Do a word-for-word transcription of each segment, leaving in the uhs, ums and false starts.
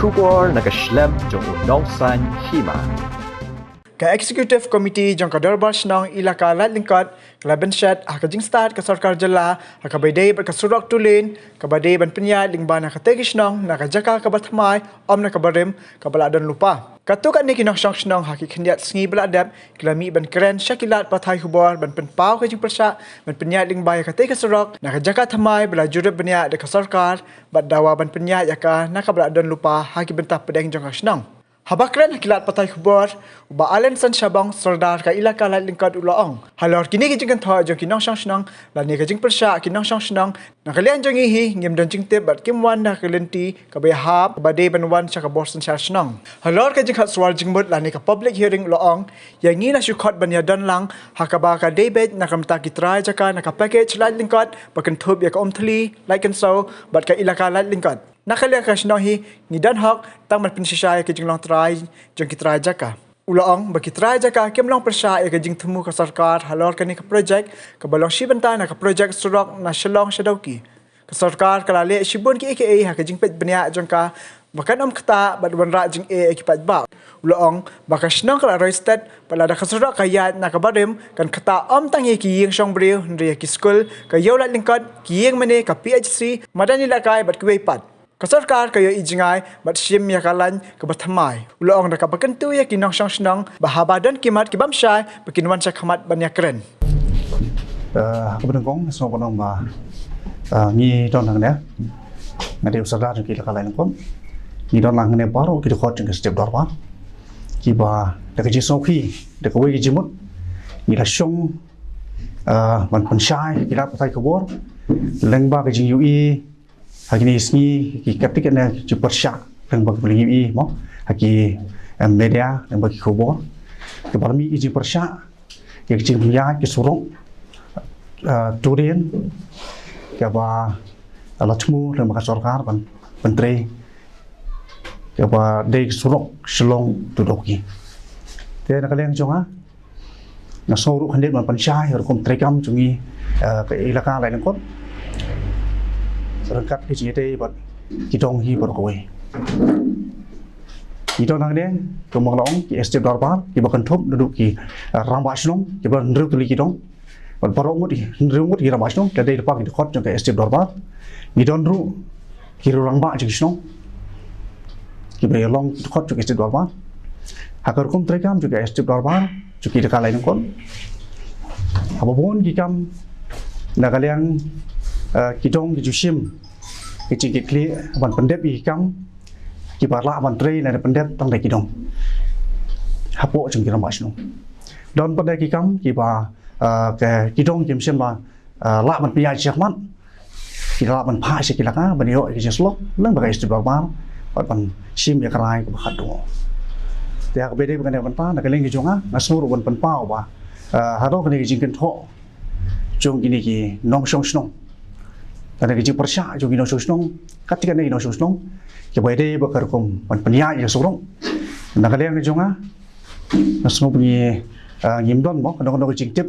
Khubor na ka shlem jong u nongsan hima. Ka Executive Committee jong ka Dorbar Shnong Elaka Laitlyngkot ka la bynshet ha ka jingstad ka sorkar jylla ha kaba ïadei bad ka surok two lane kaba dei ban pynïaid lyngba na katei ka shnong na ka jaka kaba thymmai, ym na kaba rim, kaba la don lypa. Katto katne ki nongshong shnong ha ki khyndiat sngi ba la dep ki la mih ban kren sha ki lad pathai khubor ban pynpaw ka jingpyrshah ban pynïaid lyngba ïa katei ka surok na ka jaka thymmai ba la jurip bniah da ka sorkar bad dawa ban pynïaid ïa ka na kaba la don lypa ha ki bynta pdeng jong ka shnong. Haba kren ha ki lad pathai khubor, u Bah Alan San Shabong, Sordar ka Elaka Laitlyngkot, u la ong halor kine ki jingkynthoh jong ki nongshong shnong lane ka jingpyrshah ki nongshong shnong, na ka liang jong ngi hi ngim don jingtip bad kim wan na ka lynti kaba ïahap kaba dei ban wan sha ka bor synshar shnong. Halor ka jingkhot swar jingmut lane ka public hearing, u la ong ïa ngi la shu khot ban ïadon lang ha kaba ka dei beit na ka bynta ki trai jaka na ka package Laitlyngkot ba kynthup ïa ka Umthli, Laitkynshew bad ka Elaka Laitlyngkot. Na ka liang ka shnong hi ngi don hok tang ban pynshisha ïa ka jinglong trai jong ki trai jaka. U la ong ba ki trai jaka kim long pyrshah ïa ka jingthmu ka sorkar halor kane ka projek kaba long shi bynta na ka projek surok na Shillong sha Dawki. Ka sorkar ka la leh shibun kiei kiei ha ka jingpeit bniah jong ka ba kan ym ktah bad wanrah jingeh ïa ki paidbah. U la ong ba ka shnong ka la roi stet bad lada ka surok ka ïaid na kaba rim kan ktah ym tang ïa ki ïing shong briew hynrei ïa ki skul, ka ïew Laitlyngkot, ki ïing mane, ka P H C, madan ïalehkai bad kiwei pat. Ka sorkar ka ïohi jngai bad shim ïa ka lain kaba thymmai. U la ong da kaba kyntu ïa ki nongshong shnong ba haba don ki mat ki bym shai ba kin wan sha khmat ban ïakren. Eh, ha kaba nyngkong nga sngew ban ong ba, eh, ngi don hangne, nga dei u Sordar jong ki Elaka Laitlyngkot. Ngi don lang hangne baroh ki dkhot jong ka Step Dorbar kiba da ka jingsngewkhia, da kawei ka jingmut ngi la shong, eh, ban pynshai ki lad pathai khubor lyngba ka jingïohi ha kine ki sngi, ki katto katne ki jingpyrshah lyngba ki, lyngba ki, mo, ha ki, eh, media, lyngba ki khubor, kaba la mih ki jingpyrshah ïa ki jingpynïaid ki surok, eh, two lane kaba la thmu lyngba ka sorkar ban, ban trei, kaba dei surok Shillong to Dawki. Te na ka liang jong nga, nga sngew ruh khyndiat ban pynshai ïa ka rukom treikam jong ngi, eh, ka Elaka Laitlyngkot ryngkat ki jingïadei bad ki dong hi baroh kawei. Ngi don hangne, kumba nga la ong, ki Step Dorbar kiba kynthup naduh ki, eh, rangbah shnong kiba hynriew tylli ki dong bad baroh ngut, hynriew ngut ki rangbah shnong, ka dei lypa ki dkhot jong ka Step Dorbar. Ngi don ruh ki rangbah jong ki shnong kiba ïalong ki dkhot jong ka Step Dorbar. Ha ka rukom treikam jong ka Step Dorbar jong ki Elaka Laitlyngkot, haba bun ki kam na ka liang, eh, ki dong ki ju shim ki jingkitkhlieh ban pyndep ïa ki kam kiba lah ban trei lane pyndep tang da ki dong hapoh jong ki rangbah shnong. Don pat de ki kam kiba, eh, ki dong kim shym la, eh, lah ban pynïaid shakhmat, ki lah ban phah sha ki Elaka ban ïoh ïa ka jingsyllok lyngba ka Step Dorbar bad ban shim ïa ka rai kaba khatduh. Te ha kaba ïadei bad kane ka bynta, na ka liang ka jong nga, nga sngew ruh ban pynpaw ba, eh, halor kane ka jingkynthoh jong kine ki nongshong shnong, kane ka jingpyrshah jong ki nongshong shnong, katto katne ki nongshong shnong, kaba ïadei bad ka rukom ban pynïaid ïa ka surok, na ka liang ka jong nga, nga sngew ba ngi, eh, ngim don, mo, kano kano ka jingtip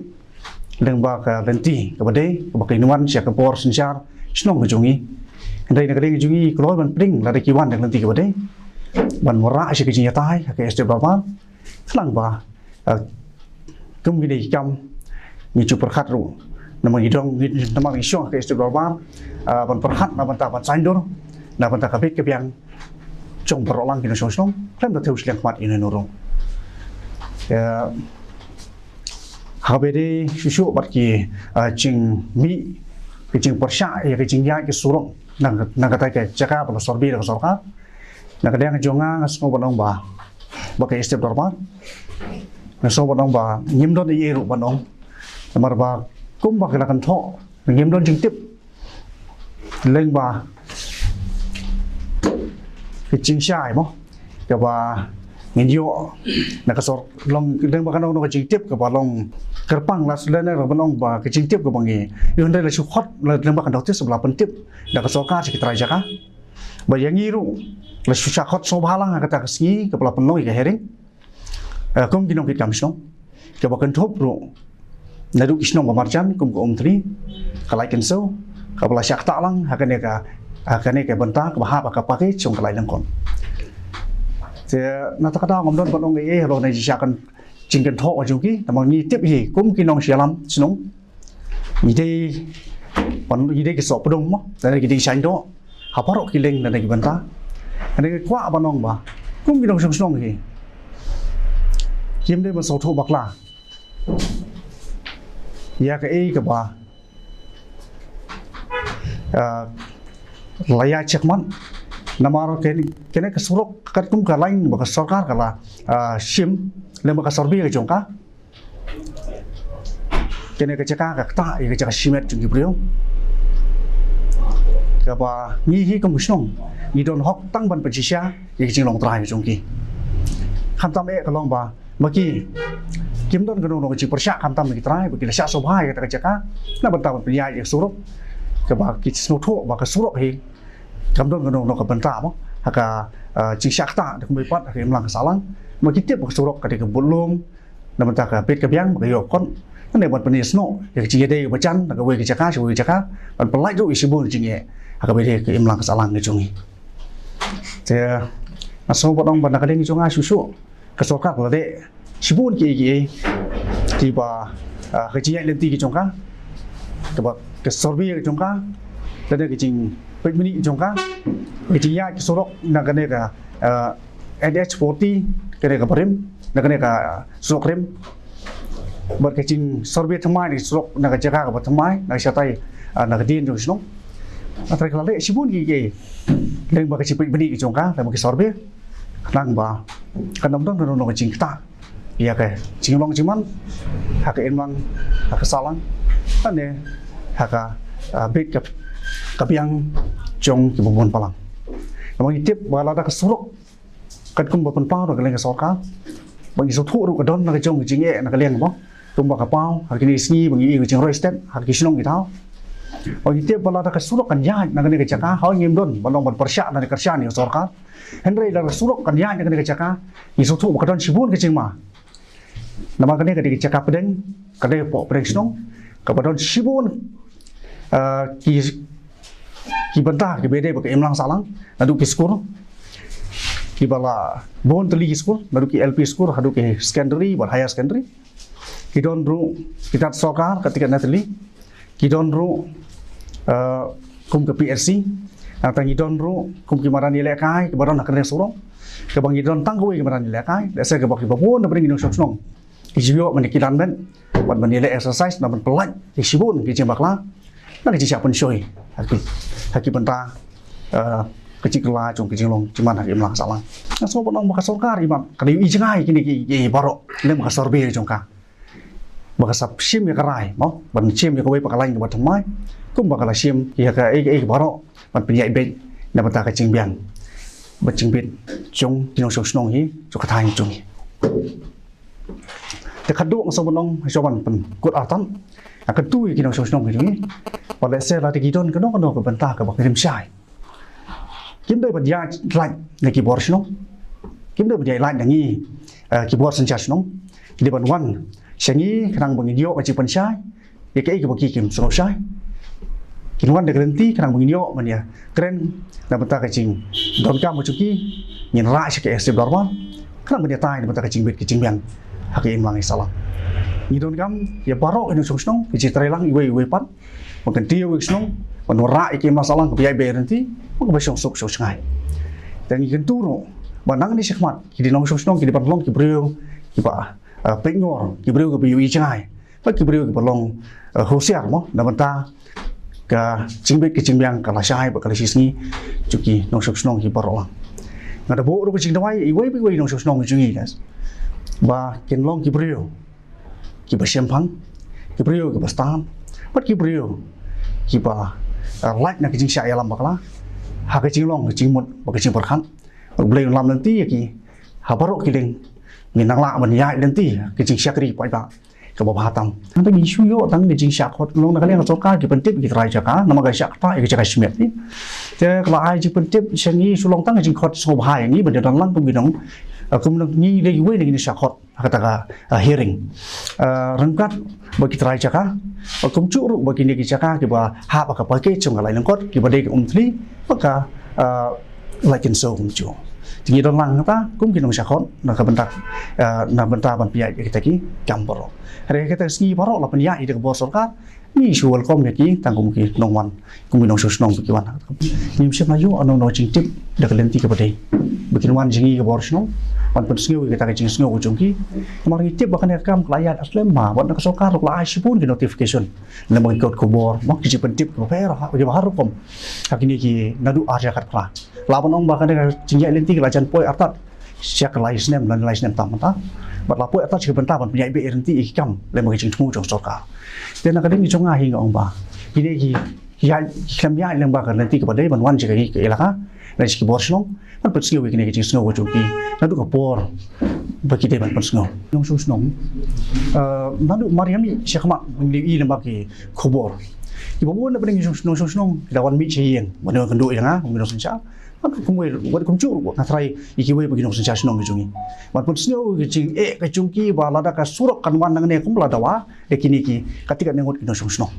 lyngba ka lynti kaba dei, kaba kin wan sha ka bor synshar shnong ka jong ngi. Hynrei na ka liang ka jong ngi, kloi ban pdiang lada ki wan da ka lynti kaba dei ban wanrah sha ka jingïatai ha ka Step Dorbar. Khnang ba, eh, kum kine ki kam ngi ju pyrkhat ruh, namar ngi dang, ngi, namar ngi shong ha ka Step Dorbar, eh, ban pyrkhat na bynta ban saiñdur na bynta ka bit ka biang jong baroh lang ki nongshong shnong, khlem da thew shiliang khmat ïano ïano ruh. Eh, ha kaba ïadei shuh shuh bad ki, eh, jingmih, ki jingpyrshah ïa ki jingïaid ki surok na, na katei ka jaka ba la survey da ka sorkar, na ka liang ka jong nga, nga sngew ban ong ba, ba ka Step Dorbar, nga sngew ban ong ba ngim don ei ei ruh ban ong. Namar ba kumba ki la kynthoh, ngim don jingtip lyngba ka jingshai, mo, kaba ngin ïoh na ka sor-, long, lyngba kano kano ka jingtip kaba long kyrpang, la sdang ban ong ba ka jingtip kaba ngi ïoh, hynrei la shu khot lyngba ka notice ba la pyntip da ka sorkar sha ki trai jaka. Ba ïa ngi ruh la shu shah khot sngewbha lang ha kata ka sngi kaba la pynlong ïa ka hearing, eh, kum ki nongkitkam shnong, kaba kynthup ruh naduh ki shnong ba marjan kum ka Umthli, ka Laitkynshew, kaba la shah ktah lang ha kane ka, ha kane ka bynta kaba hap ha ka package jong ka Laitlyngkot. Te na kata ka daw ngam don ban ong ei ei halor kane ka jingkynthoh ka jong ki, namar ngi tip hi kum ki nongshong shnong. Ngi dei, ngi dei ki sohpdeng mo, lane ki dei ki shaiñdoh ha baroh ki liang lane ki bynta. Kane nga kwah ban ong ba kum ki nongshong shnong hi, kim dei ban sngewthuh bakla ïa kaei kaba, ah, la ïaid shakhmat. Namar kane, kane ka surok katkum ka lain ba ka sorkar ka la, ah, shim lem bad ka survey ka jong ka. Kane ka jaka ka ktah ïa ka jaka shimet jong ki briew. Kaba ngi hi kum ki shnong ngi don hok tang ban pynshisha ïa ka jinglong trai ka jong ki. Khamtam eh ka long ba ma ki kim don kano kano ka jingpyrshah khamtam ki trai ba ki la shah sngewbha ïa kata ka jaka na bynta ban pynïaid ïa ka surok. Kaba ki sngewthuh ba ka surok hi kam don kano kano ka bynta mo ha ka, ah, jingshah ktah da kumba pat ha ka imlang ka sahlang. Ma ki tip ba ka surok ka dei ka bud lum na bynta ka bit ka biang ba ka ïoh kot. Kane ban pynïasnoh ïa ka jingïadei ba jan na kawei ka jaka sha kawei ka jaka, ban pynlait ruh ïa shibun jingeh ha kaba ïadei ka imlang ka sahlang ka jong ngi. Te nga sngew ban ong ba na ka liang ka jong nga shuh shuh ka sorkar la leh shibun kiei kiei kiba, ah, ka jingïaid lynti ka jong ka, kaba ka survey ka jong ka, lane ka jingpeit mynni ka jong ka, ka jingïaid ka surok na kane ka, ah, N H forty, kane ka barim, na kane ka surok rim. Bad ka jingsurvey thymmai na ka surok na ka jaka kaba thymmai na ka shatai, ah, na ka dien jong shnong. Hynrei ka la leh shibun kiei kiei lyngba ka jingpeit mynni ka jong ka, lyngba ka survey. Khnang ba kan ym don kano kano ka jingktah ïa ka jinglong jingman ha ka imlang, ha ka sahlang, lane ha ka, ah, bit ka, ka biang jong kiba bun balang. Namar ngi tip ba lada ka surok katkum ba pynpaw da ka liang ka sorkar, ba ngi sngewthuh ruh ka don na ka jong ka jingeh na ka liang ba kumba ka paw ha kine ki sngi ba ngi ïohi ka jingroi stet ha ki shnong ki thaw. Ba ngi tip ba lada ka surok kan ïaid na kane ka jaka, hooid ngim don ban long ban pyrshah na ka kyrshan ïa ka sorkar. Hynrei lada ka surok kan ïaid na kane ka jaka, ngi sngewthuh ba ka don shibun ka jingma. Namar kane ka dei ka jaka pdeng, ka dei hapoh pdeng shnong, kaba don shibun, ah, ki, ki bynta kiba ïadei bad ka imlang sahlang, naduh ki skul kiba la bun tylli ki skul, naduh ki L P skul haduh ki secondary bad higher secondary. Ki don ruh ki tat sorkar ka tiket na tylli. Ki don ruh, eh, kum ka P S C. Nangta ngi don ruh kum ki madan ïalehkai kiba don ha kane ka surok, kaba ngi don tang kawei ki madan ïalehkai. Lehse kaba kiba bun na pdeng ki nongshong shnong ki ju ïoh ban ïa kilan met bad ban ïaleh exercise, na ban pynlait ïa shibun ki jingbakla na ka jingshah pynshoi ha ki, ha ki bynta, eh, ka jingkylla jong ka jinglong jingman ha ka imlang sahlang. Nga sngew ban ong ba ka sorkar i mat ka dei ïohi jngai kine ki, ki baroh lem ka survey jong ka, ba ka sa shim ïa ka rai mo, ban shim ïa kawei pat ka lain kaba thymmai, kumba ka la shim ïa kaei kaei baroh ban pynïaid beit na bynta ka jingbiang bad jingbit jong ki nongshong shnong hi jong ka thaiñ jong ngi. Te khadduh nga sngew ban ong, shuwa ban pynkut artat, nga kyntu ïa ki nongshong shnong hi jong ngi ba lehse lada ki don kano kano ka bynta kaba kim shai, kim dei ban ïaid lait na ki bor shnong, kim dei ban ïaid lait na ngi, eh, ki bor synshar shnong. Ki dei ban wan sha ngi khnang ba ngin ïoh ka jingpynshai ïa kaei kaba ki kim sngew shai. Kin wan da ka lynti khnang ba ngin ïoh ban ïakren na bynta ka jingdonkam ka jong ki. Ngin rah sha ka S D F dorbar khnang ban ïatai na bynta ka jingbit ka jingbiang ha ka imlang ka sahlang. Ngi donkam ïa baroh ki nongshong shnong, ki jingtreilang iwei iwei pat, ban kyntiew ïa ki shnong ban wanrah ïa ka imlang sahlang kaba ïaid beit ryntih bad kaba shong suk shong shngaiñ. Te ngi kyntu ruh ba nangne shakhmat ki dei nongshong shnong ki dei ban long ki briew kiba, eh, peitngor, ki briew kiba ïohi jngai, bad ki briew kiba long, eh, husiar mo, na bynta ka jingbit ka jingbiang ka lashai bad ka lashisngi jong ki nongshong shnong hi baroh lang. Nga da buh ruh ka jingduwai iwei pa iwei i nongshong shnong jong ngi, guys, ba kin long ki briew kiba shemphang, ki briew kiba stad, bad ki briew kiba, eh, lait na ka jingshah ïalam bakla ha ka jinglong ka jingmut bad ka jingpyrkhat. Bad U Blei un lam lynti ïa ki ha baroh ki liang. Ngin nang lah ban ïaid lynti ka jingshakri paidbah kaba bha tam. Hangta ngi shu ïoh tang ka jingshah khot, long na ka liang ka sorkar ki pyntip ïa ki trai jaka namar ka shah ktah ïa ka jaka shimet hi. Te ka la ai jingpyntip sha ngi shu long tang ka jingkhot sngewbha ïa ngi ban ïadon lang kum ki nong, eh, kum ngi dei kiwei na ki nongshah khot ha kata ka, eh, hearing. Eh, ryngkat bad ki trai jaka, bad kumjuh ruh bad kine ki jaka kiba hap ha ka package jong ka Laitlyngkot kiba dei ka Umthli bad ka, eh, Laitkynshew kumjuh. Te ngi don lang hangta kum ki nongshah khot na ka bynta, eh, na bynta ban pynïaid ïa kita ki kam baroh. Hynrei ha kata ka sngi baroh la pynïaid ïa ka bor sorkar. Ngi shu welcome ïa ki tang kum ki nongwan, kum ki nongshong shnong ba ki wan. Ngim shym la ïoh ïa no no jingtip da ka lynti kaba dei ba kin wan jong ngi ka bor shnong ban pynsngew ïa kata ka jingsngew ka jong ki. Namar ngi tip ba kane ka kam ka la ïaid slem ma bad na ka sorkar ruh ka la ai shibun ki notification lem bad ki kot khubor, ma ki jingpyntip kiba pher ha, kiba har rukom ha kine ki naduh ar hajar khatphra. La ban ong ba kane ka jingïaid lynti ka la jan poi artat sha ka lai snem, lane lai snem tam mynta. Bad la poi artat sha ka bynta ban pynïaid beit ïa lynti ïa ki kam lem bad ki jingthmu jong sorkar. Te na ka liang jong nga hi nga ong ba kine ki ïaid, ki khlem ïaid lem bad ka lynti kaba dei ban wan sha ka, ka elaka, lane sha ki bor shnong ban pynsngew ïa kine ki jingsngew ka jong ki naduh ka por ba ki dei ban pynsngew. Nongshong shnong, eh, naduh mar ïa mih sha khmat ba ngi ïohi lem bad ki khubor, kiba bun na pdeng ki nongshong shnong ki da wan mih sha ïing ban ïakynduh ïa nga kum ki nongsynshar. Wat kumwei, wat kumjuh ruh nga tharai ïa kiwei pat ki nongsynshar shnong ki jong ngi ban pynsngew ïa ka jingeh ka jong ki ba lada ka surok kan wan nangne kumba la dawa da kine ki, katei katne ngut ki nongshong shnong.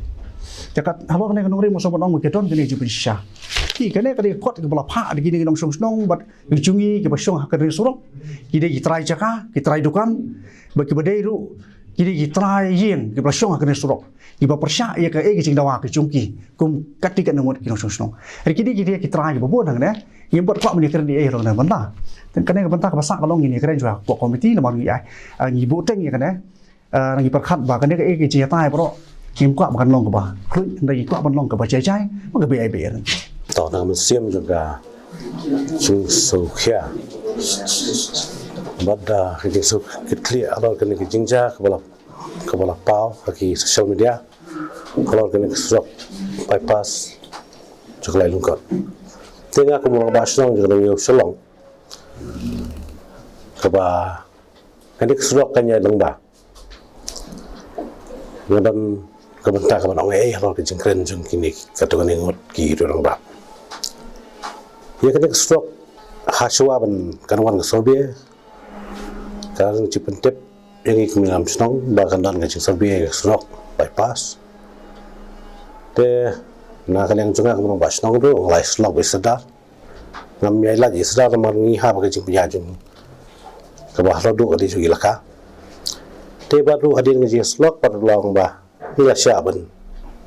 Te kat halor kane ka nongrim nga sngewbha ban ong ba ki don kane ka jingpynshisha. Ki, kane ka dei ka kot kaba la phah da kine ki nongshong shnong bad ki jong ngi kiba shong ha kane ka surok. Ki dei ki trai jaka, ki trai dukan, bad kiba dei ruh ki dei ki trai ïing kiba la shong ha kane ka surok, kiba pyrshah ïa kaei ka jingdawa ka jong ki kum katei katne ngut ki nongshong shnong. Hynrei ki dei, ki dei ki trai kiba bun hangne. Ngim pat kwah ban ïakren ei ei halor kane ka bynta. Te kane ka bynta kaba sah ka long ngin ïakren shuwa ha ka komiti namar ngi ai, ah, ngi buh teng ïa kane. Ah, ngi pyrkhat ba kane kaei ka jingïatai baroh ngim kwah ba kan long kaba khluit, hynrei ngi kwah ban long kaba jai jai, ba kaba ai beit. To, na ka mynsiem jong ka jingsngewkhia bad, ah, ka jingsngewkitkhlieh halor kane ka jingjia kaba la, kaba la paw ha ki social media halor kane ka surok bypass jong ka Laitlungkot. Te nga kum u rangbah shnong jong ka Nongïew Shillong, kaba kane ka surok kan ïaid lyngba, nga don ka bynta ka ban ong ei ei halor ka jingkren jong kine, katto katne ngut ki rangbah. Ïa kane ka surok, ha shuwa ban kan wan ka survey, ka la dang jingpyntip ïa ngi kum ki nongïalam shnong ba kan don ka jingsurvey ïa ka surok bypass. Te na ka liang jong nga kum u rangbah shnong ruh nga la ïasyllok bad i Sordar. Ngam ïai lait ïa i Sordar namar ngi hap ha ka jingpynïaid jong, kaba haduh ka dei jong i elaka. Te bad ruh hadien ka jingïasyllok bad ruh la ong ba ngi la shah ban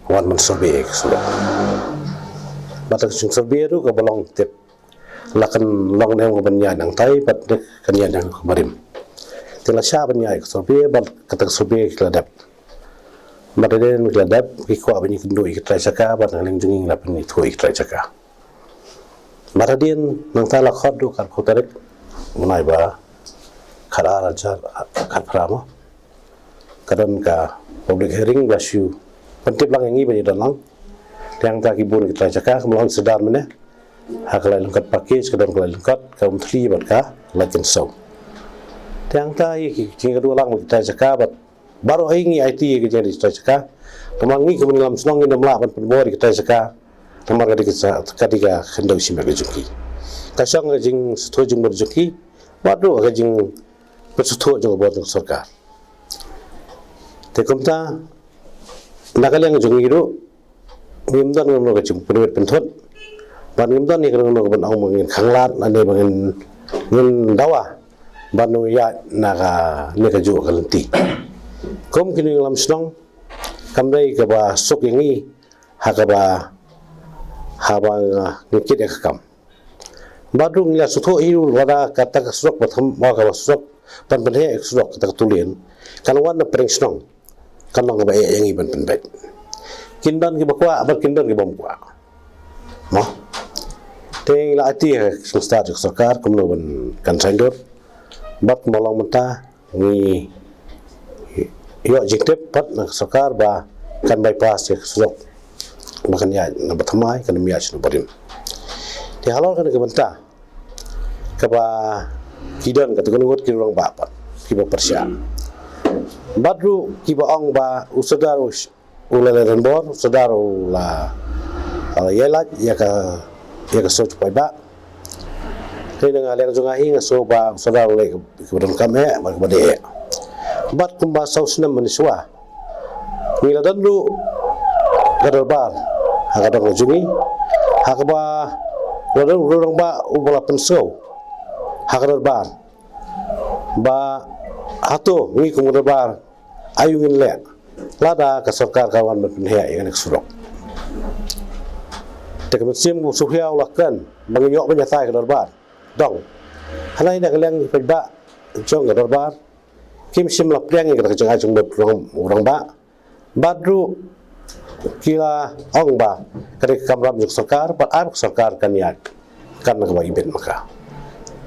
wan ban survey ïa ka surok. Bad ka jingsurvey ruh kaba long tip la kan long ne em ka ban ïaid nangtai bad dei kan ïaid nangta ka barim. Te la shah ban ïaid ka survey bad kata ka survey ki la dep. Bad hadien ki la dep ki kwah ban ïakynduh ïa ki trai jaka bad na ka liang jong ngi la pynithuh ïa ki trai jaka. Bad hadien nangta la khot ruh ka arphew tarik u bnai ba khatar hajar khatphra mo. Ka don ka public hearing ba shu pyntip lang ïa ngi ba ngi don lang. Te hangta ki bun ki trai jaka kumba la ong i Sordar mynne. Ha ka Laitlungkot package ka don ka Laitlungkot, ka Umthli bad ka Laitkynshew. Te hangta ïa ki jingïakynduh lang bad ki trai jaka bad baroh hi ngi aiti ïa ki jingïadei ki trai jaka. Namar ngi kum ki nongïalam shnong ngim lah ban pynbor ïa ki trai jaka. Namar ka dei ka sa-, ka dei ka khyndew shimet ka jong ki. Ka shong ka jingsngewthuh jingbor jong ki bad ruh ka jingpynsngewthuh jong ka bor jong ka sorkar. Te kumta na ka liang jong ngi ruh ngim don kano kano ka jingpynwit pynthut bad ngim don ïa kano kano ka ban ong ba ngin khanglad lane ba ngin, ngin dawa ban ïaid na kane kajuh ka lynti. Kum ki nongïalam shnong kam dei kaba suk ïa ngi ha kaba, haba ngi kit ïa ka kam. Bad ruh ngi la sngewthuh hi ruh lada kata ka surok ba tham, ba ka surok ban pynheh ïa ka surok, kata ka two lane kan wan na pdeng shnong, kan long kaba eh ïa ngi ban pynbeit. Kin don kiba kwah bad kin don kiba ym kwah. Mo. Te ngi la aiti ha ka seng stad jong ka sorkar kumno ban kan saiñdur. Bad kumba long mynta ngi ïoh jingtip pat na ka sorkar ba kan bypass ïa ka surok ba kan ïaid na Bathymmai, kan ym ïaid sha Nongbarim. Te halor kane ka bynta kaba ki don katto katne ngut ki rangbah pat kiba pyrshah. Bad ruh kiba ong ba u Sordar u, u la leh donbor, u Sordar u la, u la ïai lait ïa ka, ïa ka surok jong u paidbah. Te na ka liang jong nga hi nga sngew ba u Sordar u leh kaba donkam eh, bad kaba dei eh. Bad kumba saw snem mynshuwa ngi la don ruh ka dorbar ha ka dong ka jong ngi, ha kaba la don u rangbah uba la pynsngew ha ka dorbar ba hato ngi kum ka dorbar aïu ngin leh lada ka sorkar ka wan ban pynheh ïa kane ka surok. Te ka mynsiem u Sohiaw la kren ba ngin ïoh ban ïatai ka dorbar. Dong, hynrei na ka liang ki paidbah jong ka dorbar kim shym la pdiang ïa kata ka jingai jingmut u rangbah. Bad ruh ki la ong ba ka dei ka kamram jong ka sorkar, bad ai ba ka sorkar kan ïaid kan kaba ibit ma ka.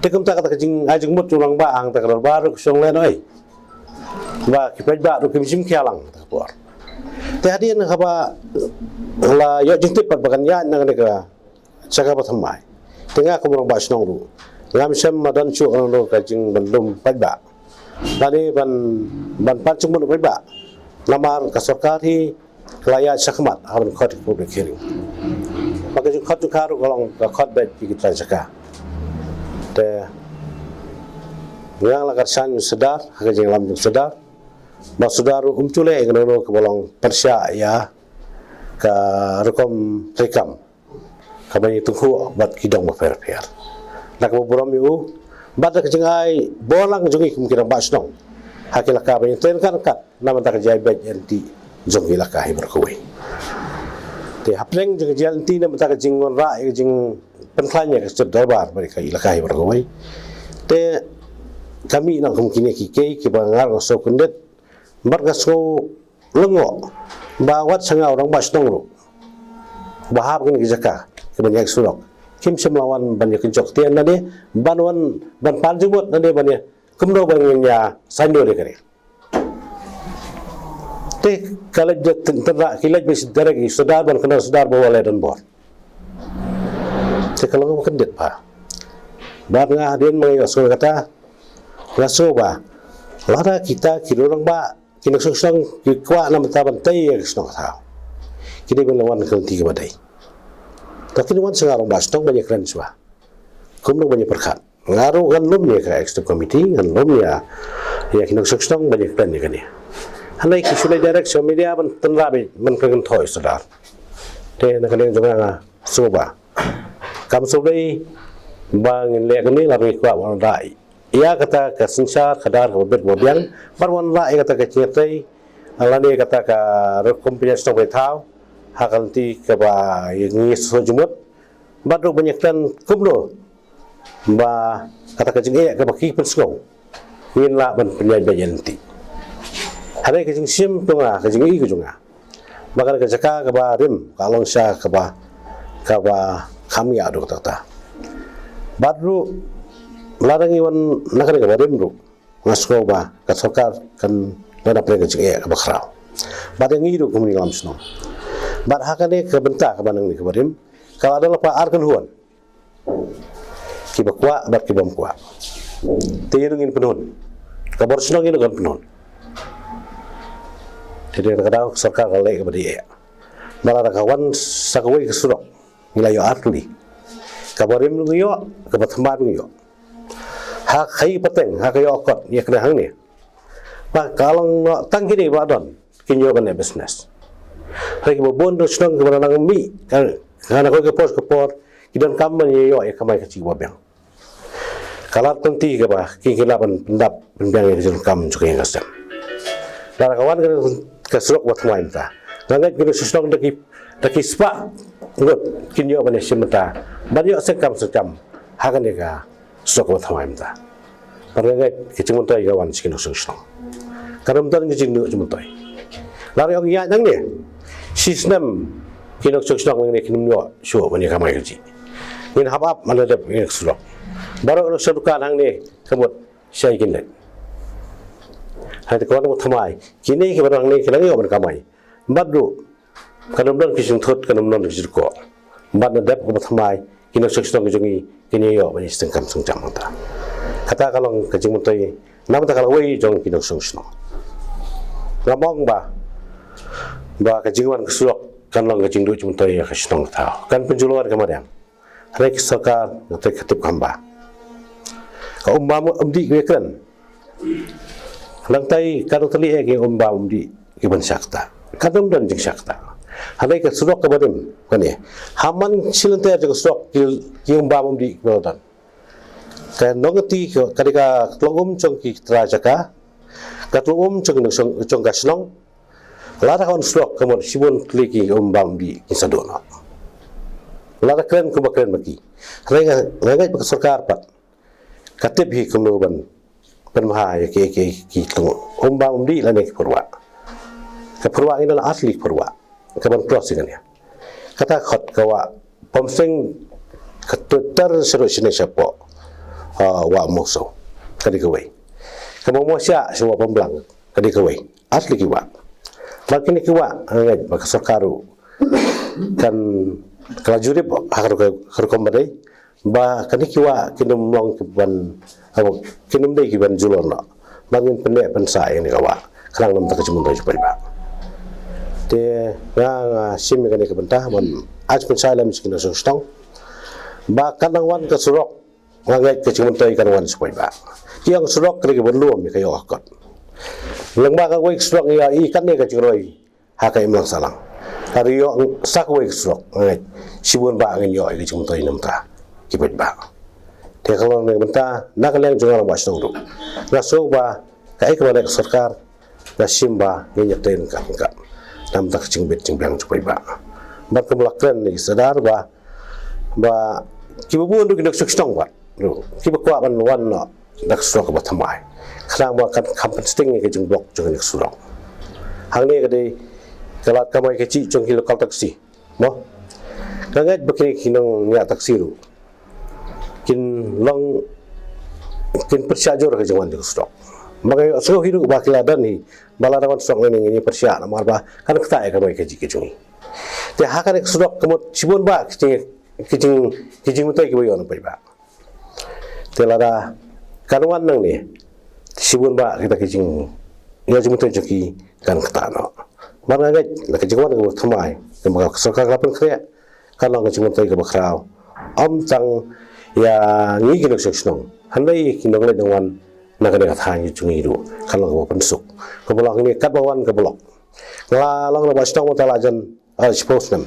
Te kumta kata ka jingai jingmut u rangbah hangta ka dorbar ruh ka shong lehnohei ba ki paidbah ruh kim shym khia lang kata ka por. Te hadien kaba la ïoh jingtip bad ba kan ïaid na kane ka jaka ba thymmai, te nga kum u rangbah shnong ruh ngam shym la don shuh kano kano ka jingban lum paidbah lane ban, ban pan jingmut u paidbah. Namar ka sorkar hi ka la ïaid shakhmat ha ban khot ka public hearing. Ba ka jingkhot jong ka ruh ka long ka khot beit ïa ki trai jaka. Te nga la kyrshan ïa u Sordar ha ka jingïalam jong u Sordar ba u Sordar ruh um ju leh ïa kano kano kaba long pyrshah ïa ka rukom treikam kaba ïatyngkhuh bad ki dong bapher bapher. Da kaba burom ïa u bad da ka jingai bor lang jong ngi kum ki rangbah shnong ha ki laka ba ïatrei ryngkat ryngkat na bynta ka jingïaid beit ïaid lynti jong ki laka hi baroh kawei. Te hapdeng jong ka jingïaid lynti na bynta ka jingwanrah ïa ka jingpynkhlaiñ ïa ka state dorbar bad ka laka hi baroh kawei, te ka mih noh kum kine ki kei kiba nga ruh nga sngew kyndit bad nga sngew lyngngoh ba wat sha nga u rangbah shnong ruh ba hap kine ki jaka kiban ïaid surok kim shym la wan ban ïakynjok ktien lane ban wan ban pan jingmut lane ban ïa kumno ban ngin ïa saiñdur ïa kane. Te ka leit da tyn-, tynrah ki leit beit sha direct ïa u Sordar ban kynnoh u Sordar ba u leh donbor. Te ka long kaba kyndit bha. Bad nga hadien ba nga ïohsngew kata nga sngew ba lada kita ki rangbah ki nongshong shnong ki kwah na bynta ban tei ïa ka shnong ka thaw, ki dei ban wan ka lynti kaba dei. Te kin wan sha nga rangbah shnong ban ïakren shuwa kumno ban ïapyrkhat. Nga ruh ngan lum ïa ka executive committee, ngan lum ïa, ïa ki nongshong shnong ban ïakren ïa kane. Hynrei ki shu leit direct sha media ban tynrah beit ban kren kynthoh ïa u Sordar. Te na ka liang jong nga nga sngew ba kam sngewdei ba ngin leh kumne lada ngi kwah ban wanrah ïa kata ka synshar khadar kaba bit kaba biang, ban wanrah ïa kata ka jingïatrei lane kata ka rukom pynïaid shnong pynïaid thaw ha ka lynti kaba ngi sngewthuh jingmut. Bad ruh ban ïakren kumno ba kata ka jingeh kaba ki pynsngew ngin lah ban pynïaid beit ïaid lynti. Hynrei ka jingshim jong nga, ka jingïohi ka jong nga ba kane ka jaka kaba rim ka long sha kaba, kaba kham ïa duk takta. Bad ruh lada ngi wan na kane kaba rim ruh nga sngew ba ka sorkar kan don hapdeng ka jingeh kaba khraw. Bad ïa ngi ruh kum ki nongïalam shnong, bad ha kane ka bynta kaba nangne kaba rim ka la don lypa ar kynhun, kiba kwah bad kiba ym kwah. Te ïa ruh ngin pynhun, ka bor shnong ïa ruh kan pynhun. Te dei ka daw sorkar ka leh kaba dei eh. Ba lada ka wan sa kawei ka surok ngi la ïoh ar tylli. Kaba rim ruh ngi ïoh, kaba thymmai ruh ngi ïoh. Ha ka ïa pateng, ha ka ïoh kot ïa kane hangne. Ba ka long noh tang kine ba don kin ïoh ban leh business. Hynrei kiba bun dong shnong kiba nang mih ka, ka na kawei ka por ka por ki donkam ban ïoh ïa kamai ka jingbabiang. Ka lad ka lynti kaba kin, kin lah ban pyndap pynbiang ïa ka jingdonkam jong ka ïing ka sem. Lada ka wan ka, ka surok ba thymmai mynta, nga ngeit ki nongshong shnong da ki, da ki spah ngut kin ïoh ban ïashim bynta ban ïoh seng kam seng jam ha kane ka surok ba thymmai mynta. Bad nga ngeit ka jingmyntoi ka wan sha ki nongshong shnong. Kan ym don ka jingduh jingmyntoi. Lada ïoh ïaid nangne shisnem ki nongshong shnong nangne kin ym ïoh shuh ban ïa kamai kajih. Ngin hap ap ban da dep ïa ka surok. Baroh ki nongshong dukan hangne ka mut shai kin leit. Hynrei te ka wan ba thymmai kine kiba don hangne ki nang ïoh ban kamai. Bad ruh kan ym don ki jingthut, kan ym don ki jingkoh. Bad na dep kaba thymmai ki nongshong shnong ki jong ngi kin ïoh ban ïa seng kam seng jam mynta. Kata ka long ka jingmyntoi na bynta ka lawei jong ki nongshong shnong. Ngam ong ba, ba ka jingwan ka surok kan long ka jingduh jingmyntoi ïa ka shnong ka thaw, kan pynjulor ka mariang. Hynrei ka sorkar nga tip, ka tip kham bha. Ka um bam um dih ka kren. Nangtai ka dang tylli eh ki um bam um dih ki ban shakta. Ka dang don jingshakta. Hynrei ka surok kaba rim kane, ha man shi lynter jong ka surok ki, ki um bam um dih kiba la don. Ka nongkti ka dei ka tlong um jong ki trai jaka, ka tlong um jong, jong ka shnong. Lada ka wan surok ka mut shibun tylli ki um bam bih ki sa duh noh. Lada kren kumba kren ma ki. Hynrei nga ngeit ba ka sorkar pat ka tip hi kumno ban pynbha ïa ki, ki, ki tlong um bam bih lane ki phyrwah. Ka phyrwah ngi don ar tylli ki phyrwah ka ban cross ïa kane. Kata khot ka wah Pamseng ka tutar shaduh shane shapoh, ah, wah Mawsaw ka dei kawei. Ka Mawsiah sha wah Pamblang ka dei kawei. Ar tylli ki wah. Bad kine ki wah nga ngeit ba ka sorkar ruh kan, ka la jurip ha ka rukom ba dei ba kine ki wah kin ym long ki ban, kin ym dei ki ban julor noh. Ba ngin pynneh pynsah ïa kane ka wah khnang namar ka jingmyntoi jong u paidbah. Te nga, nga shim ïa kane ka bynta ban ai jingpynshai lem sha ki nongshong shnong ba kan nang wan ka surok. Nga ngeit ka jingmyntoi kan wan sha u paidbah. Ki ong surok ka dei ka ban lum ïa ka ïoh ka kot. Lyngba kawei ka surok ïa i kane ka jingroi ha ka imlang sahlang. Ka dei ïoh sa kawei ka surok nga ngeit shibun bah ngin ïoh ïa ka jingmyntoi namar ki paidbah. Te ka long na ka bynta na ka liang jong nga rangbah shnong ruh nga sngew ba kaei kaba leh ka sorkar nga shim ba ngin ïa trei ryngkat ryngkat namar ka jingbit jingbiang jong u paidbah. Bad kumba la kren ïa i Sordar ba, ba kiba bun ruh ki nongshong shnong bad ruh kiba kwah ban wan noh da ka surok kaba thymmai khnang ba kan kham pynsting ïa ka jingblok jong kane ka surok. Hangne ka dei ka lad kamai kajih jong ki local taxi. Mo, nga ngeit ba kine ki nongñiah taxi ruh kin long, kin pyrshah jur ka jingwan jong ka surok. Ba nga ïohsngew hi ruh ba ki la don hi ba lada wan surok lane ngin ïa pyrshah namar ba kan ktah ïa kamai kajih ka jong ngi. Te ha kane ka surok ka mut shibun bah ki jing, ki jing, ki jingmyntoi kiba ïoh na u paidbah. Te lada kan wan nangne shibun bah kita ki jing, ïa jingmyntoi jong ki kan ktah noh. Bad nga ngeit la ka jingwan kaba thymmai kaba ka sorkar ka la pynkhreh kan long ka jingmyntoi kaba khraw. Ym tang ïa ngi ki nongshong shnong hynrei ki nongleit nongwan na kane ka thaiñ jong ngi ruh kan long kaba pynsuk. Kaba long kane katba wan ka blok. Nga la long rangbah shnong mynta la jan, ah, shiphew snem.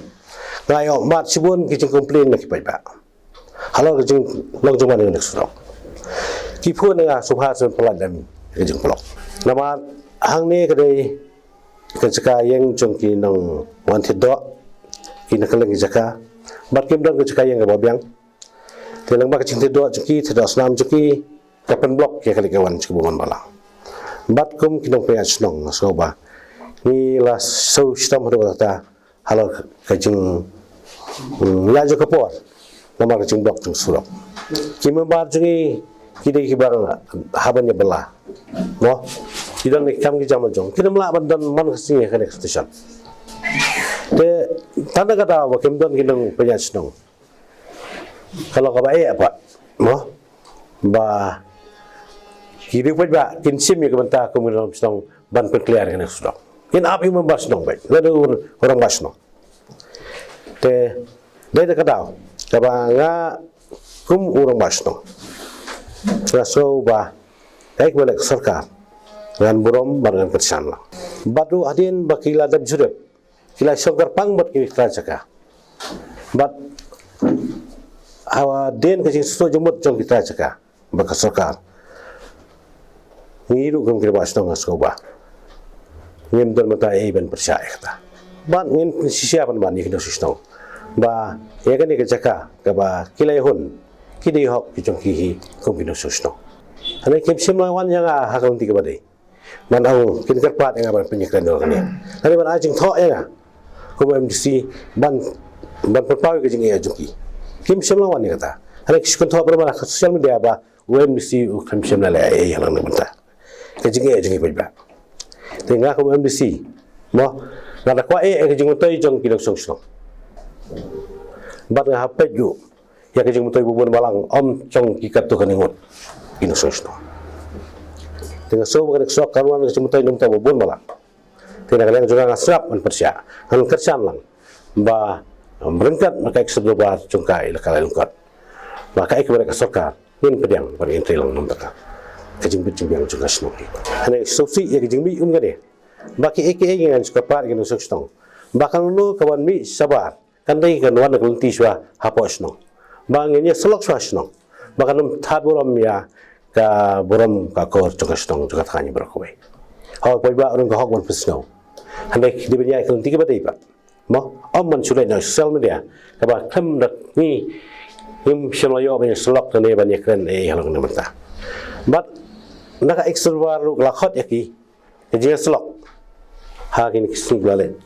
Nga ïoh mad shibun ki jingcomplain na ki paidbah halor ka jinglong jingman ïa kane ka surok. Ki phone ïa nga sngewbha sngewbha pynlait lem ïa ka jingblok. Namar hangne ka dei ka jaka ïeng jong ki nongwan thied doh, ki na kylleng ki jaka. Bad kim don ka jaka ïeng kaba biang. Te lyngba ka jingthied doh jong ki, thied doh snam jong ki, ka pynblok ïa ka leit ka wan jong ki bymman balang. Bad kum ki nongpynïaid shnong nga sngew ba ngi la sngewshitom haduh katta halor ka jing, mm, ïa jong ka por namar ka jingblok jong surok. Ki member jong ngi ki dei kiba hap ban ïa bylla. Mo, ki don ki kam ki jam jong ki, kim lah ban don man ka sngi ha kane ka station. Te tang da ka daw ba kim don ki nongpynïaid shnong. Ka long kaba eh pat, mo, ba ki riew paidbah kin shim ïa ka bynta kum ki nongshong shnong ban pynkhlaiñ ïa kane ka surok. Kin ap ïa u member shnong beit, lada u rangbah shnong. Te dei da ka daw kaba nga kum u rangbah shnong nga sngew ba kaei kaba leh ka sorkar ngan burom bad ngan kyrshan lang. Bad ruh hadien ba ki la dep jurip ki la shong kyrpang bad ki trai jaka. Bad hadien ka jingsngewthuh jingmut jong ki trai jaka bad ka sorkar, ngi ruh kum ki rangbah shnong nga sngew ba ngim don mynta ei ban pyrshah ïa kata. Bad ngin pynshisha pynban ïa ki nongshong shnong ba ïa kane ka jaka kaba ki la ïahun ki dei hok ki jong ki hi kum ki nongshong shnong. Hynrei kim shym la wan ïa nga ha ka lynti kaba dei ban ong kin kyrpad ïa nga ban pynïakren ïa kane, hynrei ban ai jingthoh ïa nga kum u M D C ban, ban pynpaw ïa ka jingeh jong ki. Kim shym la wan ïa kata. Hynrei ki shu kynthoh pynban ha ka social media ba u M D C u khlem shym la leh ei ei ha kane ka bynta. Ka jingeh jong ki paidbah. Te nga kum u M D C, mo, nga da kwah eh ïa ka jingmyntoi jong ki nongshong shnong. Bad nga hap peit ruh ïa ka jingmyntoi ba bun balang, ym jong ki katto katne ngut ki nongshong shnong. Te nga sngew ba kane ka surok kan wan ka jingmyntoi na ka bynta ba bun balang. Te na ka liang jong nga nga sngap ban pyrshah, ngan kyrshan lang ba ryngkat bad ka Executive Board jong ka Elaka Laitlymkot, ba kaei kaba leh ka sorkar ngin pdiang bad ngin trei lang na ka bynta ka jingbit jingbiang jong ka shnong hi. Hynrei sngewsih ïa ka jingmih um kane ba kiei kiei ngan shu kyrpad ïa ki nongshong shnong ba kano kano ka ban mih shabar kan dei kan wan na ka lynti shuwa hapoh shnong ba ngin ïa syllok shuwa shnong. Ba kan ym thad burom ïa ka burom ka kor jong ka shnong jong ka thaiñ baroh kawei. Hooid, paidbah ruh ka hok ban pynsngew. Hynrei dei ban ïa ka lynti kaba dei pat. Mo, ym ban shu leit na social media kaba khlem da ngi, ngim shym la ïoh ban ïa syllok ne ban ïa kren ei halor kane mynta. Bad na ka Ex Dorbar ruh la khot ïa ki ka jingïasyllok ha kine ki sngi ba la leit.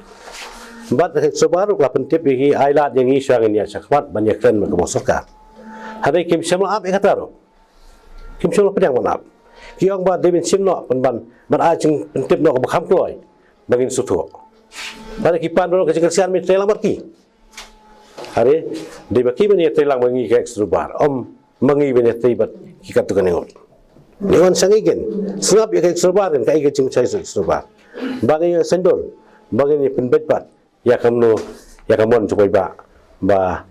Bad ka Ex Dorbar ruh la pyntip ïa ki, ai lad ïa ngi shuwa ngin ïaid shakhmat ban ïakren bad ka sorkar. Hynrei kim shym la ap ïa kata ruh. Kim shym la pdiang ban ap. Ki ong ba dei ban shim noh ban, ban, ban ai jingpyntip noh kaba kham kloi ba ngin sngewthuh. Bad ki pan ruh ka jingkyrshan ban ïatrei lang bad ki. Hynrei dei ba ki ban ïatrei lang bad ngi ka Ex Dorbar, ym ma ngi ban ïatrei bad ki katto katne ngut. Ngi wan sha ngi kin sngap ïa ka Ex Dorbar kin, kaei ka jingshai ka Ex Dorbar. Ba ngin ïa sngewdon, ba ngin ïa pynbeit pat ïa ka mon, ïa ka mon jong paidbah ba,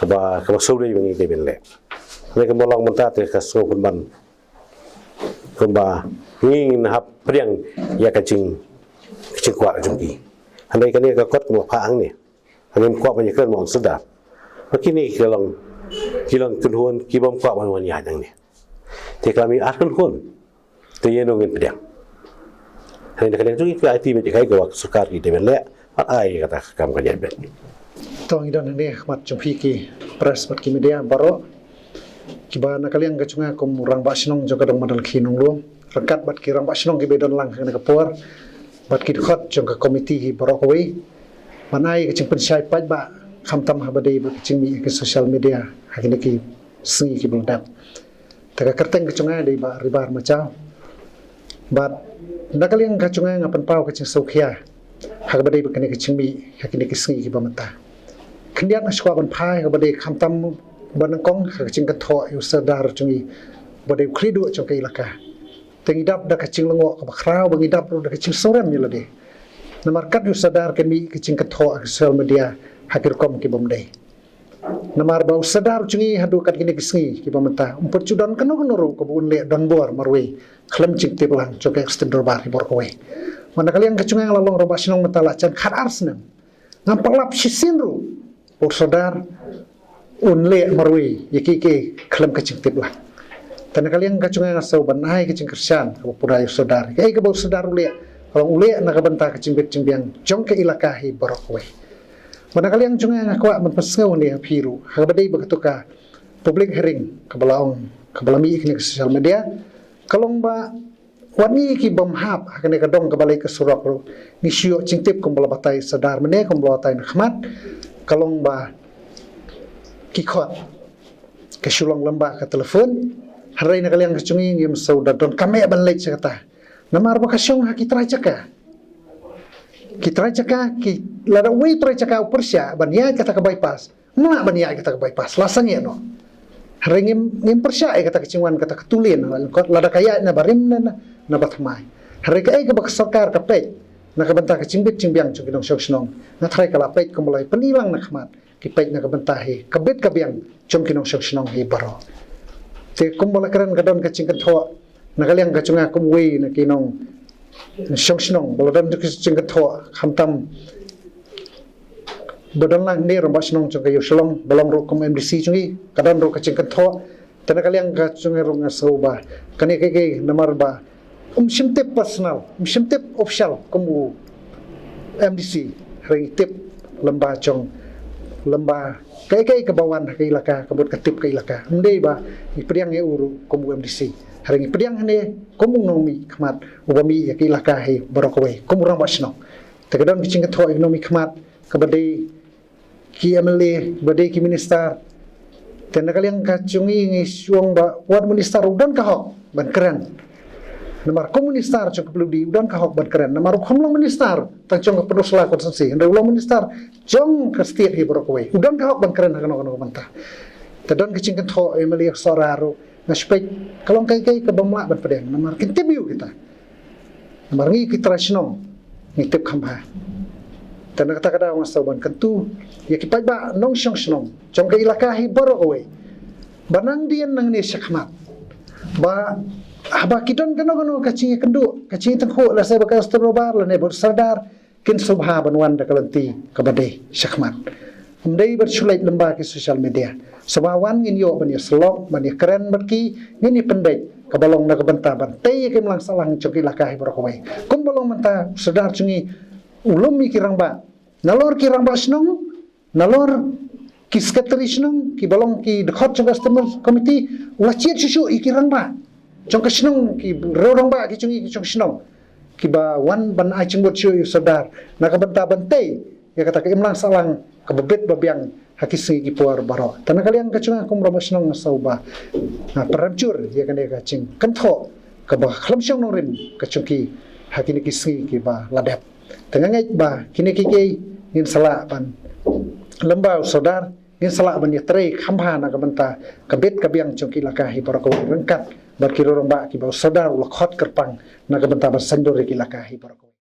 ba kaba sngewdei ba ngi dei ban leh. Hynrei kumba long mynta te ka sngew pynban kumba ngi ngin hap pdiang ïa ka jing, ka jingkwah jong ki. Hynrei kane ka kot kumba phah hangne. Ngim kwah ban ïakren ma u Sordar. Ba kine ki long, ki long kynhun ki bym kwah ban wan ïaid hangne. Te ka la mih ar kynhun. Te ïano ngin pdiang. Hynrei na ka liang jong ngi ki aiti beit ïa kaei kaba ka sorkar ki dei ban leh. Bad ai kata ka kam ka jait beit. To ngi don hangne ha khmat jong phi ki press bad ki media baroh kiba na ka liang ka jong nga kum u rangbah shnong jong ka dong Madan Lkhie Nonglum, ryngkat bad ki rangbah shnong kiba don lang ha kane ka por bad ki dkhot jong ka komiti hi baroh kawei, ban ai ka jingpynshai paidbah khamtam haba dei bad ka jingmih ha ki social media ha kine ki sngi kiba la dep. Te ka kyrteng ka jong nga dei Bah Ribar Majaw. Bad na ka liang ka jong nga nga pynpaw ka jingsngewkhia ha kaba dei bad kane ka jingmih ha kine ki sngi kiba mynta. Khyndiat nga shu kwah ban phai ha kaba dei khamtam ba nyngkong ha ka jingkynthoh ïa u Sordar jong ngi ba dei u khlieh duh jong ka ilaka. Te ngi dap da ka jinglyngngoh kaba khraw, ba ngi dap ruh da ka jingsngewrem ïa lade. Namar kat ïa u Sordar ka mih ka jingkynthoh ha ka social media ha ki rukom ki bym dei. Namar ba u Sordar jong ngi haduh kat kine ki sngi kiba mynta um pat ju don kano kano ruh kaba un leh donbor marwei khlem jingtip lang jong ka Ex Dorbar hi baroh kawei. Bad na ka liang ka jong nga la long rangbah shnong mynta la jan khatar snem. Ngam pat lap shisien ruh ba u Sordar un leh marwei ïa kiei kiei khlem ka jingtip lang. Te na ka liang ka jong nga nga sngew ban ai ka jingkyrshan kaba pura ïa u Sordar. Kaei kaba u Sordar u leh ka long u leh na ka bynta ka jingbit jingbiang jong ka ilaka hi baroh kawei. Bad na ka liang jong nga nga kwah ban pynsngew ne ha phi ruh ha kaba dei bad kato ka public hearing kaba la ong, kaba la mih ha kane ka social media. Ka long ba wat ngi ki bym hap ha kane ka dong kaba leit ka surok ruh ngi shu ïoh jingtip kumba la batai Sordar mynne, kumba la batai na khmat. Ka long ba ki khot ka shu long lem bad ka telephone. Hynrei na ka liang ka jong ngi ngim shu da donkam eh ban leit sha kata. Namar ba ka shong ha ki trai jaka. Ki trai jaka, ki lada uwei u trai jaka u pyrshah ban ïaid kata ka bypass, mlak ban ïaid kata ka bypass la sangeh noh. Hynrei ngim, ngim pyrshah ïa kata ka jingwan kata ka two lane, lada ka ïaid na barim ne na, na bathymmai. Hynrei kaei kaba ka sorkar ka peit na ka bynta ka jingbit jingbiang jong ki nongshong shnong, nga tharai ka la peit kumba la pyni lang na khmat. Ki peit na ka bynta hi ka bit ka biang jong ki nongshong shnong hi baroh. Te kumba la kren ka don ka jingkynthoh na ka liang ka jong nga kum uwei na ki nongshong shnong ba la don ka jingkynthoh khamtam ba don lang ne rangbah shnong jong ka Ïew Shillong ba long ruh kum M D C jong ngi, ka don ruh ka jingkynthoh. Te na ka liang ka jong nga ruh nga sngew ba kane kaei kaei namar ba um shym tip personal, um shym tip official kum u M D C, hynrei ngi tip lem bad jong, lem bad kaei kaei kaba wan ha ka ilaka, ka mut ka tip ka ilaka. Ym dei ba ngi pdiang ïa u ruh kum u M D C, hynrei ngi pdiang hangne kum u nongmihkhmat uba mih ïa ka ilaka hi baroh kawei kum u rangbah shnong. Te ka don ka jingkynthoh ïa u nongmihkhmat kaba dei ki M L A, ba dei ki minister. Te na ka liang ka jong ngi ngi shu ong ba wat minister u don ka hok ban kren. Namar kum minister jong ka P W D u don ka hok ban kren. Namar u kham long minister tang jong ka Pynursla constituency, hynrei u long minister jong ka state hi baroh kawei. U don ka hok ban kren ha kano kano ka bynta. Te don ka jingkynthoh M L A ka Sohra ruh nga shu peit ka long kaei kaei kaba ym lah ban pdiang. Namar kin tip ïa u kita. Namar ngi ki trai shnong ngi tip kham bha. Te na kata ka daw nga sngew ban kyntu ïa ki paidbah nongshong shnong jong ka ilaka hi baroh kawei ba nang dien nangne shakhmat ba haba ki don kano kano ka jingïakynduh, ka jingïatyngkhuh, lehse bad ka Ex Dorbar lane bad u Sordar, kin sngewbha ban wan da ka lynti kaba dei shakhmat. Ym dei ban shu leit lyngba ki social media. Sngewbha wan ngin ïoh ban ïa sylok, ban ïa kren bad ki, ngin ïa pynbeit kaba long na ka bynta ban tei ïa ka imlang sahlang jong ki laka hi baroh kawei. Kumba long mynta u sordar jong ngi u lum ïa ki rangbah. Nalor ki rangbah shnong, nalor ki secretary shnong, kiba long ki dkhot jong ka external committee, u la jied shuh shuh ïa ki rangbah jong ka shnong, ki rangbah ki jong ngi ki jong shnong, kiba wan ban ai jingmut shuh ïa u sordar na ka bynta ban tei ïa kata ka imlang sahlang kaba bit ba biang ha ki sngi ki por baroh. Te na ka liang ka jong nga kum u rangbah shnong nga sngew ba, ah, pynrem jur ïa kane ka jingkynthoh kaba khlem shong nongrim ka jong ki ha kine ki sngi kiba la dep. Te nga ngeit ba kine kiei kiei ngin sa lah ban, lyngba u sordar, ngin sa lah ban ïatrei kham bha na ka bynta ka bit ka biang jong ki laka hi baroh kawei ryngkat bad ki rangbah kiba u sordar u la khot kyrpang na ka bynta ban saiñdur ïa ki laka hi baroh kawei.